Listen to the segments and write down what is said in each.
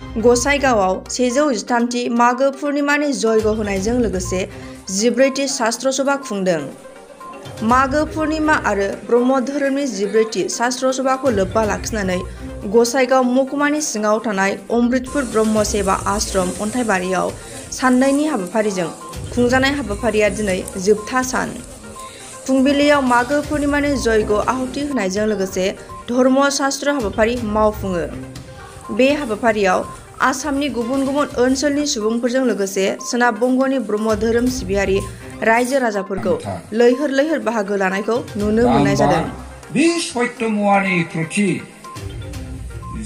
गसाइगावआव 113थि मागो पुर्णिमानि जयग होनायजों लोगोसे 14थि शास्त्र सभा खुंदों। मागो पुर्णिमा आरो ब्रह्म धोरोमनि 14थि शास्त्र सभाखौ लोब्बा लाखिनानै गसाइगाव महकुमानि सिङाव थानाय अमृतपुर ब्रह्म सेवा आश्रम अन्थाइबारियाव साननैनि हाबाफारिजों खुंजानाय हाबाफारिया दिनै जोबथा सान। फुंबिलियाव मागो पुर्णिमानि जयग आहुति होनायजों लोगोसे धर्म शास्त्र हाबाफारि मावफुङो। बे हाबाफारियाव आसामनि गुबुन गुबुन ओनसोलनि सुबुंफोरजों लोगोसे सोनाब बंगनि ब्रह्म धोरोम सिबियारि रायजो राजाफोरखौ लैहोर लैहोर बाहागो लानायखौ नुनो मोननाय जादों। बे सत्य मुवानि प्रति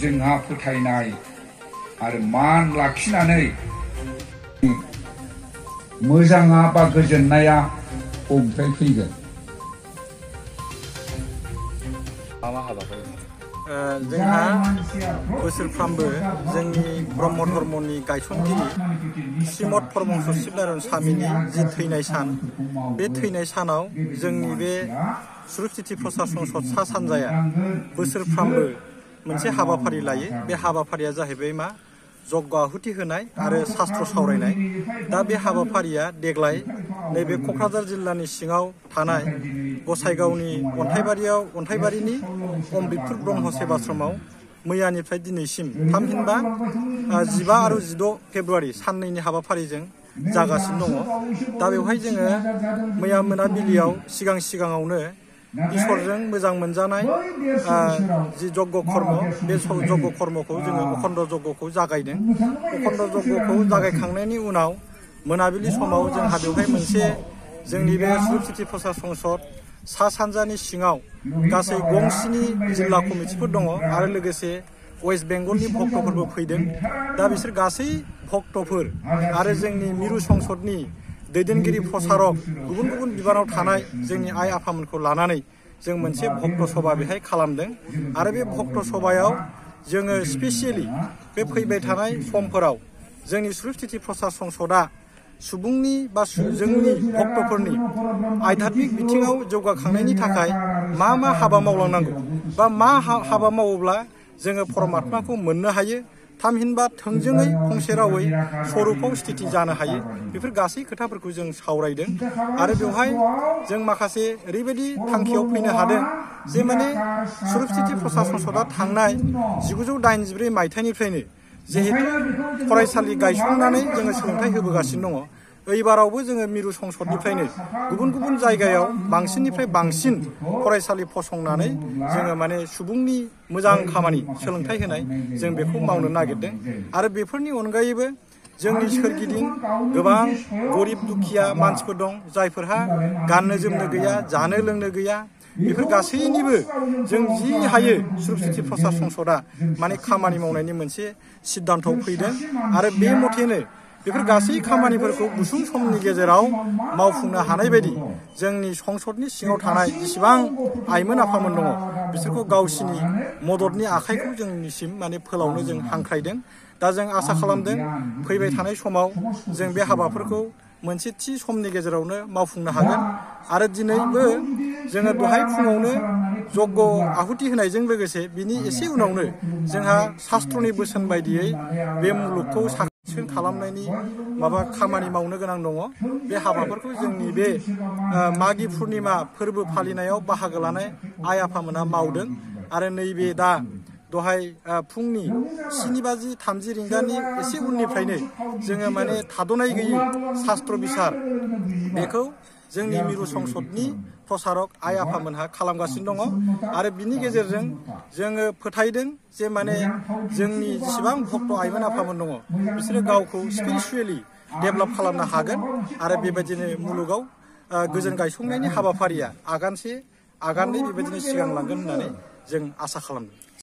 जोंहा फोथायनाय आरो मान लाखिनानै मोजाङा बा गोजोननाया अबेनिफ्राय फैगोन? जोंहा बोसोरफ्रामबो जोंनि ब्रह्म धर्मनि गायसनगिरि श्रीमद परमहंस शिबनारायण स्वामीनि जि थैनाय सान, बे थैनाय सानाव जोंनि बे सुरुप तिथि प्रसार संसद सा सानजाया बोसोरफ्रामबो मोनसे हाबाफारि लायो। बे हाबाफारिया जाहैबाय मा जग्य आहुति होनाय आरो शास्त्र सावरायनाय। दा बे हाबाफारिया देग्लाय नैबे क'क्राझार जिल्लानि सिङाव थानाय गसाइगावनि अन्थाइबारिनि अमृतपुर ब्रह्म सेवाश्रमाव मैयानिफ्राय दिनैसिम थामहिनबा 15 आरो 16 फेब्रुवारि साननैनि हाबाफारिजों जागासिनो दङ। दा बेवहाय जोङो मैया मोनाबिलियाव सिगाङावनो इसोरजों मोजां मोनजानाय जि यज्ञ कर्म, बे यज्ञ कर्मखौ जोङो अखण्ड यज्ञखौ जागायदों। अखण्ड यज्ञखौ जागायखांनायनि उनाव मोनाबिलि समाव जोंहा बेवहाय मोनसे जोंनि बे सुरुप तिथि प्रसार संसद सा सानजानि सिङाव गासै 7 जिल्ला कमिटिफोर दङ आरो लोगोसे वेस्ट बेंगलनि भक्तफोरबो फैदों। दा बिसोर गासै भक्तफोर आरो जोंनि मिरु संसदनि दैदेनगिरि प्रसारक गुबुन गुबुन बिबानाव थानाय जोंनि आइ आफामोनखौ लानानै जों मोनसे भक्त सभा बेहाय खालामदों। आरो बे भक्त सभायाव जोङो स्पेसियेलि बे फैबाय थानाय समफोराव जोंनि सुरुप तिथि प्रसार संसदआ सुबुंनि बा जोंनि भक्तफोरनि आध्यात्मिक बिथिङाव जौगाखांनायनि थाखाय मा हाबा मावलांनांगौ बा मा हाबा मावोब्ला जोङो परमात्माखौ मोननो हायो, थामहिनबा थोंजोङै फंसे रावै स्वरूपाव स्थिति जानो हायो, बेफोर गासै खोथाफोरखौ जों सावरायदों। आरो बेवहाय जों माखासे ओरैबायदि थांखियाव फैनो हादों जे माने सुरुप तिथि प्रसार संसदआ थांनाय 1984 मायथाइनिफ्रायनो जिहेतु फरायसालि गायसंनानै जोङो सोलोंथाइ होबोगासिनो दङ। एबारावबो जोङो मिरु संसदनिफ्रायनो गुबुन गुबुन जायगायाव बांसिननिफ्राय बांसिन फरायसालि फसंनानै जोङो माने सुबुंनि मोजां खामानि सोलोंथाइ होनाय जों बेखौ मावनो नागिरदों। आरो बेफोरनि अनगायैबो जोंनि सोरगिदिं गोबां गरिब दुखिया मानसिफोर दं, जायफोरहा गाननो जोमनो गैया, जानो लोंनो गैया। बेफोर गासैनिबो जों जि हायो सुरुप तिथि प्रसार संसदआ माने खामानि मावनायनि मोनसे सिद्धान्तआव फैदों। आरो बे मथेनो बेफोर गासै खामानिफोरखौ गुसुं समनि गेजेराव मावफुंनो हानाय बायदि जोंनि संसदनि सिङाव थानाय जेसेबां आइमोन आफामोन दङ बिसोरखौ गावसिनि मददनि आखाइखौ जोंनिसिम माने फोलावनो जों हांख्रायदों। दा जों आसा खालामदों फैबाय थानाय समाव जों बे हाबाफोरखौ मोनसे थि समनि गेजेरावनो मावफुंनो हागोन। आरो दिनैबो जोङो दहाय फुङावनो यज्ञ आहुति होनायजों लोगोसे बिनि एसे उनावनो जोंहा शास्त्रनि बोसोन बायदियै बे मुलुगखौ साखोन खालामनायनि खामानि मावनो गोनां दङ। बे हाबाफोरखौ जोंनि बे मागि पुर्णिमा फोरबो फालिनायाव बाहागो लानाय आइ आफामोना मावदों। आरो नैबे दा दहाय फुंनि 7:30 रिंगानि एसे उननिफ्रायनो जोङो माने थाद'नाय गैयै शास्त्र बिसार बेखौ जोंनि मिरु संसदनि प्रसारक आइ आफामोनहा खालामगासिनो दङ। आरो बिनि गेजेरजों जोङो फोथायदों जे माने जोंनि जेसेबां भक्त आइमोन आफामोन दङ बिसोरो गावखौ स्पिरिचुवेलि डेभेलप खालामनो हागोन। आरो बेबायदिनो मुलुगाव गोजोन गायसंनायनि हाबाफारिया आगानसे आगाननै बेबायदिनो सिगांलांगोन होननानै जों आसा खालामदों।